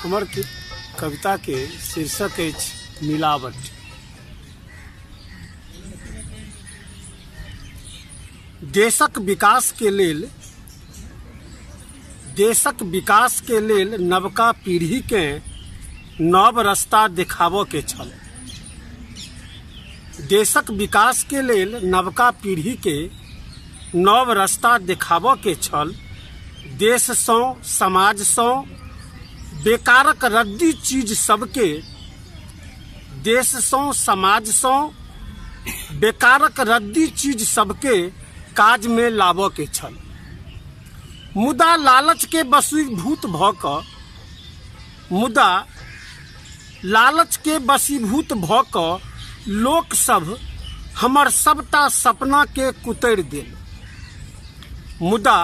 हमर कविता के शीर्षक अछि मिलावट। देशक विकास के लेल देशक विकास के लेल नवका पीढ़ी के नव रास्ता देखाबऽ के छल। देशक विकास के लेल नवका पीढ़ी के नव रास्ता देखाबऽ के छल। देशसँ समाजसँ बेकारक रद्दी चीज सबके देशसँ समाजसँ बेकारक रद्दी चीज सबके काजमे लाबऽ के छल। मुदा लालचके वशीभूत भऽ कऽ मुदा लालचके वशीभूत भऽ कऽ लोकसभ हमर सबटा सपनाके कुतरि देल। मुदा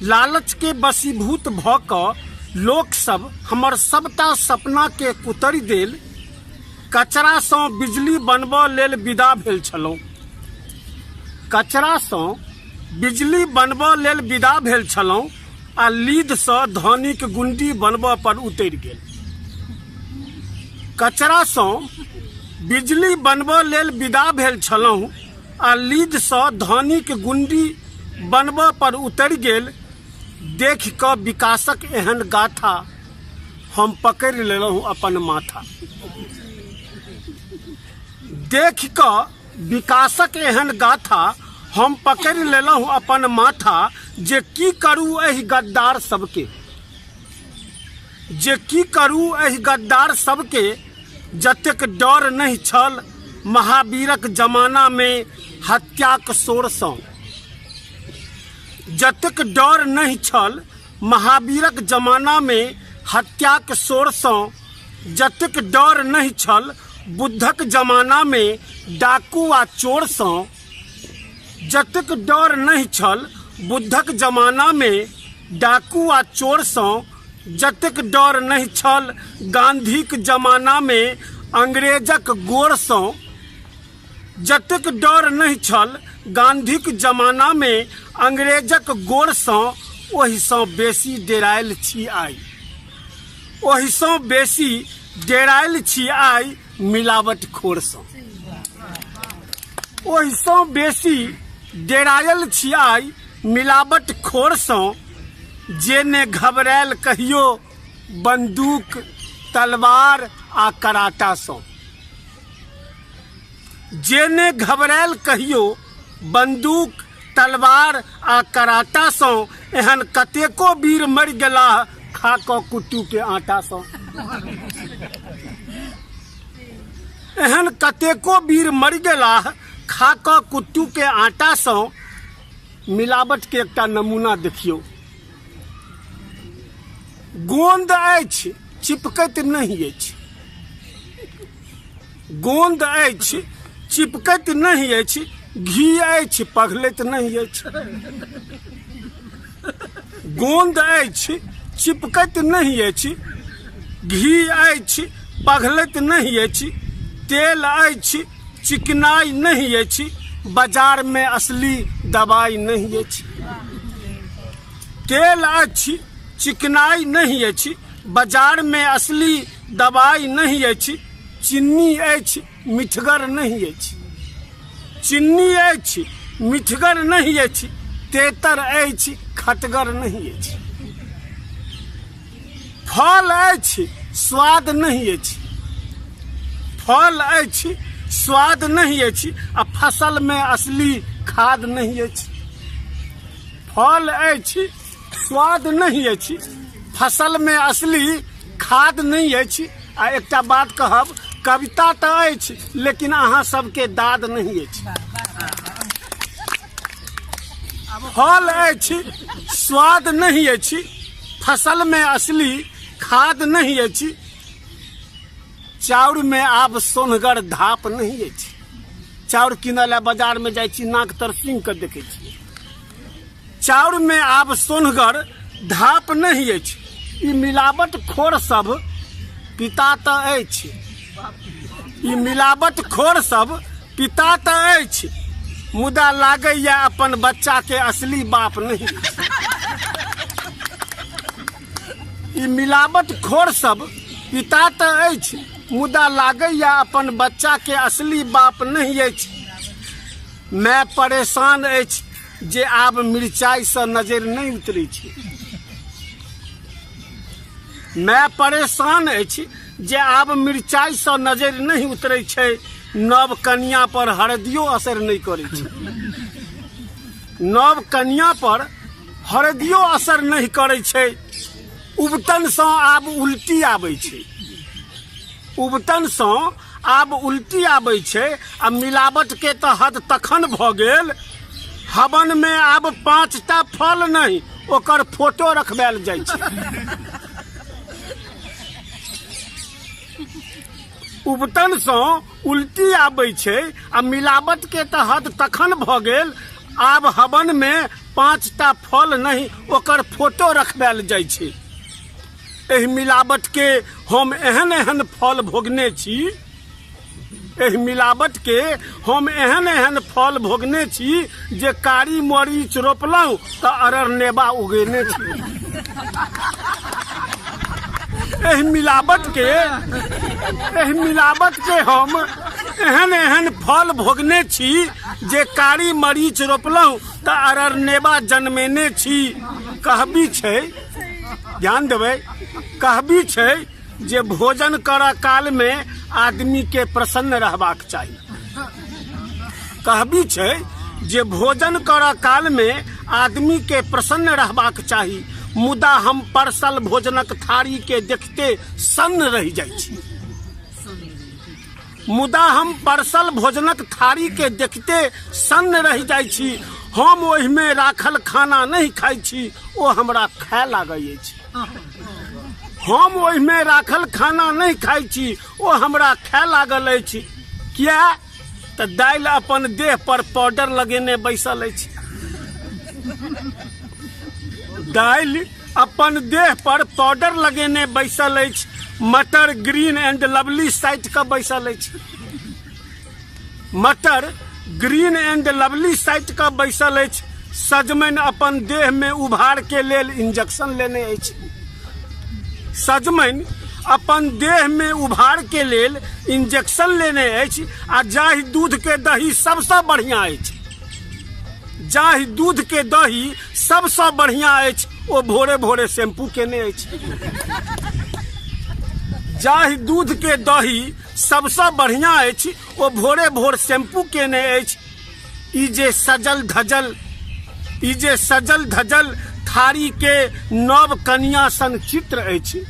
लालचके वशीभूत भऽ कऽ लोकसभ हमर सबटा सपनाके कुतरि देल। कचरासँ बिजली बनबऽ लेल विदा भेल छलहुँ। कचरासँ बिजली बनबऽ लेल विदा भेल छलहुँ आ लीदसँ धनीक गुंडी बनबऽ पर उतरि गेल। कचरासँ बिजली बनबऽ लेल विदा भेल छलहुँ आ लीदसँ धनीक गुंडी बनबऽ पर उतरि गेल। देखि कऽ विकासक एहन गाथा हम पकड़ि लेलहुँ अपन माथा। देखि कऽ विकासक एहन गाथा हम पकड़ि लेलहुँ अपन माथा जे की करू एहि गद्दार सबके जे की करू एहि गद्दार सबके जतेक डर नहि छल महावीरक जमानामे हत्याक शोरसँ जतेक डर नहि छल महावीरक जमानामे हत्याक शोरसँ जतेक डर नहि छल बुद्धक जमानामे डाकू आ चोरसँ जतेक डर नहि छल बुद्धक जमानामे डाकू आ चोरसँ जतेक डर नहि छल गांधीक जमानामे अंग्रेजक गोरसँ जतेक डर नहि छल गांधीक जमानामे अंग्रेजक गोरसँ ओहिसँ बेसी डेरायल छी आइ ओहिसँ बेसी डेरायल छी आइ मिलावटखोरसँ ओहिसँ बेसी डेरायल छी आइ मिलावटखोरसँ जे ने घबरायल कहियो बंदूक तलवार आ कराटासँ जे ने घबरायल कहियो बंदूक तलवार आ कराटासँ एहन कतेको वीर मरि गेलाह खा कऽ कुट्टू के आटासँ एहन कतेको वीर मरि गेलाह खा कऽ कुट्टू के आटासँ। मिलावट के एकटा नमूना देखियौ। गोंद अछि चिपकैत नहि अछि गोंद अछि चिपकैत नहि अछि घी अछि पघलैत नहि अछि गोंद अछि चिपकैत नहि अछि घी अछि पघलैत नहि अछि तेल अछि चिकनाइ नहि अछि बाजारमे असली दवाइ नहि अछि तेल अछि चिकनाइ नहि अछि बाजारमे असली दवाइ नहि अछि चिन्नी अछि मिठगर नहि अछि चिन्नी अछि मिठगर नहि अछि तेतर अछि खटगर नहि अछि फल अछि स्वाद नहि अछि फल अछि स्वाद नहि अछि आ फसलमे असली खाद नहि अछि फल अछि स्वाद नहि अछि फसलमे असली खाद नहि अछि आ एकटा बात कहब कविता तऽ अछि लेकिन अहाँ सबके दाद नहि अछि फल अछि स्वाद नहि अछि फसलमे असली खाद नहि अछि चाउरमे आब सोन्हगर धाप नहि अछि चाउर किनऽ लए बाजारमे जाइ छी नाक तर सिंह के देखै छियै चाउरमे आब सोन्हगर धाप नहि अछि ई मिलावट खोर सब पिता तऽ अछि ई मिलावट खोर सब पिता तऽ अछि मुदा लागैया अपन बच्चा के असली बाप नहि। ई मिलावट खोर सब पिता तऽ अछि, मुदा लागैया अपन बच्चा के असली बाप नहि अछि। माय परेशान अछि जे आब मिरचाइसँ नजरि नहि उतरै छै। माय परेशान अछि जे आब मिरचाइसँ नजरि नहि उतरै छै। नव कनिया पर हरदियो असर नहि करै छै। नव कनिया पर हरदियो असर नहि करै छै। उबटनसँ आब उल्टी आबै छै। उबटनसँ आब उल्टी आबै छै। आ मिलावटके तऽ हद तखन भऽ गेल, हवनमे आब 5टा फल नहि, ओकर फोटो रखबायल जाइ छै। उबटनसँ उल्टी आबै छै आ मिलावटके तऽ हद तखन भऽ गेल, आब हवनमे 5टा फल नहि, ओकर फोटो रखबायल जाइ छै। एहि मिलावटके हम एहन एहन फल भोगने छी, एहि मिलावटके हम एहन एहन फल भोगने छी जे कारी मरीच रोपलहुँ तऽ अररनेबा उगेने छी। एहि मिलावटके, एहि मिलावटके हम एहन एहन फल भोगने छी जे कारी मरीच रोपलहुँ तऽ अररनेबा जनमेने छी। कहबी छै, ध्यान देबै, कहबी छै जे भोजन करऽ कालमे आदमीके प्रसन्न रहबाक चाही। कहबी छै जे भोजन करऽ कालमे आदमीके प्रसन्न रहबाक चाही, मुदा हम परसल भोजनक थारीके देखते सन्न रहि जाइ छी। मुदा हम परसल भोजनक थारीके देखते सन्न रहि जाइ छी। हम ओहिमे राखल खाना नहि खाइ छी, ओ हमरा खाय लागै अछि। हम ओहिमे राखल खाना नहि खाइ छी, ओ हमरा खाय लागल अछि। किया तऽ दालि अपन देह पर पाउडर लगेने बैसल अछि। दालि अपन देह पर पाउडर लगेने बैसल अछि। मटर ग्रीन एंड लवली साटि कऽ बैसल अछि। मटर ग्रीन एंड लवली साटि कऽ बैसल अछि। सजमनि अपन देह में उभार के लेल इंजेक्शन लेने अछि। सजमनि अपन देह में उभार के लेल इंजेक्शन लेने अछि। आ जाहि दूध के दही सबसँ बढ़िया अछि, जाहि दूध के दही सबसँ बढ़िया अछि, ओ भोरे भोरे शैम्पू केने अछि। जाहि दूध के दही सबसँ बढ़िया अछि, ओ भोरे भोर शैम्पू केने अछि। ई जे सजल धजल, ई जे सजल धजल थारी के नव कनिया सन चित्र अछि,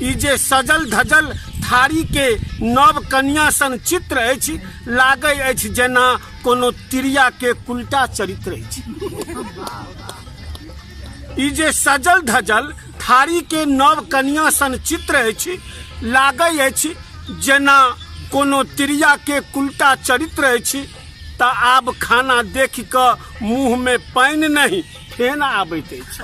ई जे सजल धजल थारी के नव कनिया सन चित्र अछि, लागै अछि जेना कोनो तिरिया के कुलटा चरित्र अछि। ई जे सजल धजल थारी के नव कनिया सन चित्र अछि, लागै अछि जेना कोनो तिरिया के कुलटा चरित्र अछि। तऽ आब खाना देखि कऽ मुँह में पानि नहि फेन आबैत अछि।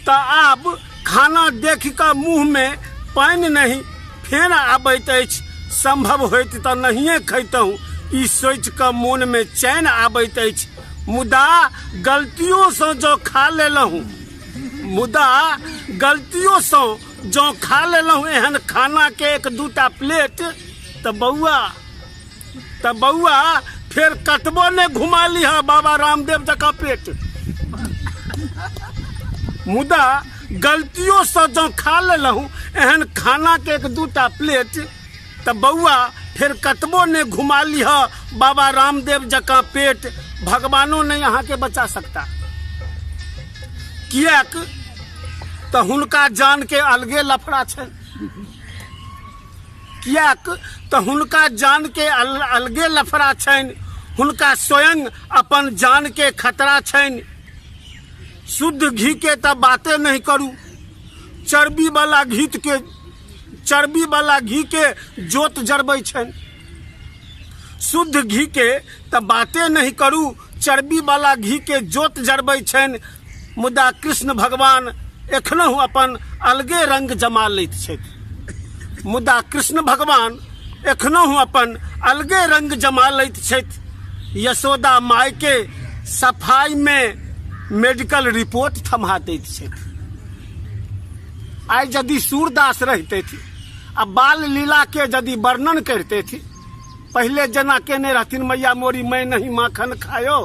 तऽ आब खाना देखि कऽ मुँह में पानि नहि फेन आबैत अछि। संभव होइत तऽ नहिए खैतहुँ, ई सोचि कऽ मोन में चैन आबैत अछि। मुदा गलतियोसँ जँ खा लेलहुँ, मुदा गलतियोसँ जँ खा लेलहुँ एहन खानाके एक दूटा प्लेट, तऽ बौआ, तऽ बौआ फेर कतबो ने घुमा लिह बाबा रामदेव जकाँ पेट। मुदा गलतियोसँ जँ खा लेलहुँ एहन खानाके एक दूटा प्लेट, तऽ बौआ फेर कतबो ने घुमा लिह बाबा रामदेव जकाँ पेट, भगवानो नहि अहाँके बचा सकता। किएक तऽ हुनका जानके अलगे लफड़ा छनि। किएक तऽ हुनका जानके अलगे लफड़ा छनि। हुनका स्वयं अपन जानके खतरा छनि। शुद्ध घी के तऽ बाते नहि करू, चर्बी वाला घी के, चर्बी वाला घी के जोत जरबै छनि। शुद्ध घी के तऽ बाते नहि करू, चर्बी वाला घी के जोत जरबै छनि। मुदा कृष्ण भगवान एखनहु अपन अलगे रंग जमा लैत छथि। मुदा कृष्ण भगवान एखनहु अपन अलगे रंग जमा लैत छथि। यशोदा माय के सफाई में मेडिकल रिपोर्ट थमा दैत छथि। आइ यदि सूरदास रहितथि आ बाल लीलाके यदि वर्णन करितथि, पहिले जेना केने रहथिन मैया मोरी मैं नहीं माखन खायो,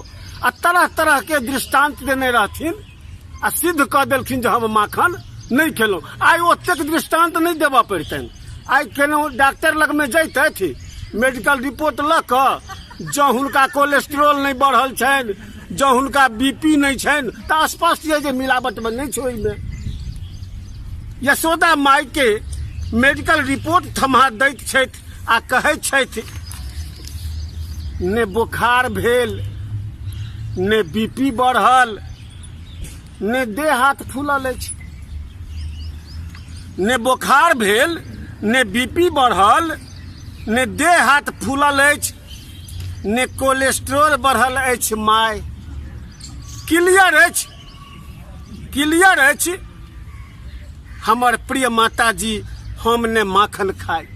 आ तरह तरह के दृष्टांत देने रहथिन आ सिद्ध कऽ देलखिन जे हम माखन नहि खेलहुँ, आइ ओतेक दृष्टांत नहि देबऽ पड़ितनि। आइ केनो डॉक्टर लगमे जैतथि मेडिकल रिपोर्ट लऽ कऽ, जँ हुनका कोलेस्ट्रोल नहि बढ़ल छनि, जँ हुनका बी पी नहि छनि, तऽ स्पष्ट यऽ जे मिलावटमे नहि छै। ओहिमे यशोदा मायके मेडिकल रिपोर्ट थम्हा दैत छथि आ कहै छथि, ने बोखार भेल, ने बी पी बढ़ल, ने देह हाथ फूलल अछि। ने बोखार भेल, ने बी पी बढ़ल, ने देह हाथ फूलल अछि, ने कोलेस्ट्रोल बढ़ल अछि। माय, क्लियर अछि, क्लियर अछि हमर प्रिय माताजी, हम ने माखन खाइ।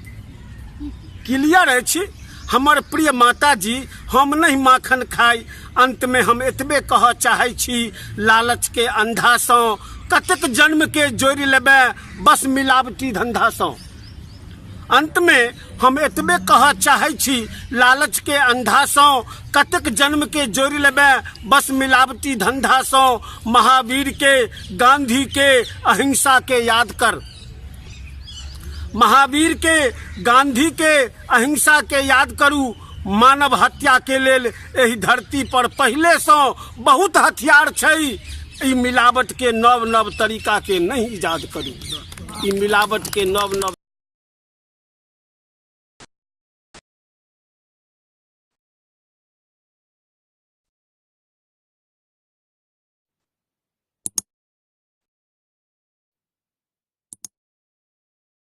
क्लियर अछि हमर प्रिय माताजी, हम नहि माखन खाइ। अंतमे हम एतबे कहऽ चाहै छी, लालचके अंधासँ कतेक जन्मके जोड़ि लेबै बस मिलावटी धंधासँ। अंतमे हम एतबे कहऽ चाहै छी, लालचके अंधासँ कतेक जन्मके जोड़ि लेबै बस मिलावटी धंधासँ। महावीरके, गांधीके अहिंसाके याद कर, महावीर के, गांधी के अहिंसा के याद करू। मानव हत्या के लेल एहि धरती पर पहिले सँ बहुत हथियार छै, ई मिलावट के नव नव तरीका के नहीं इजाद करू, ई मिलावट के नव नव।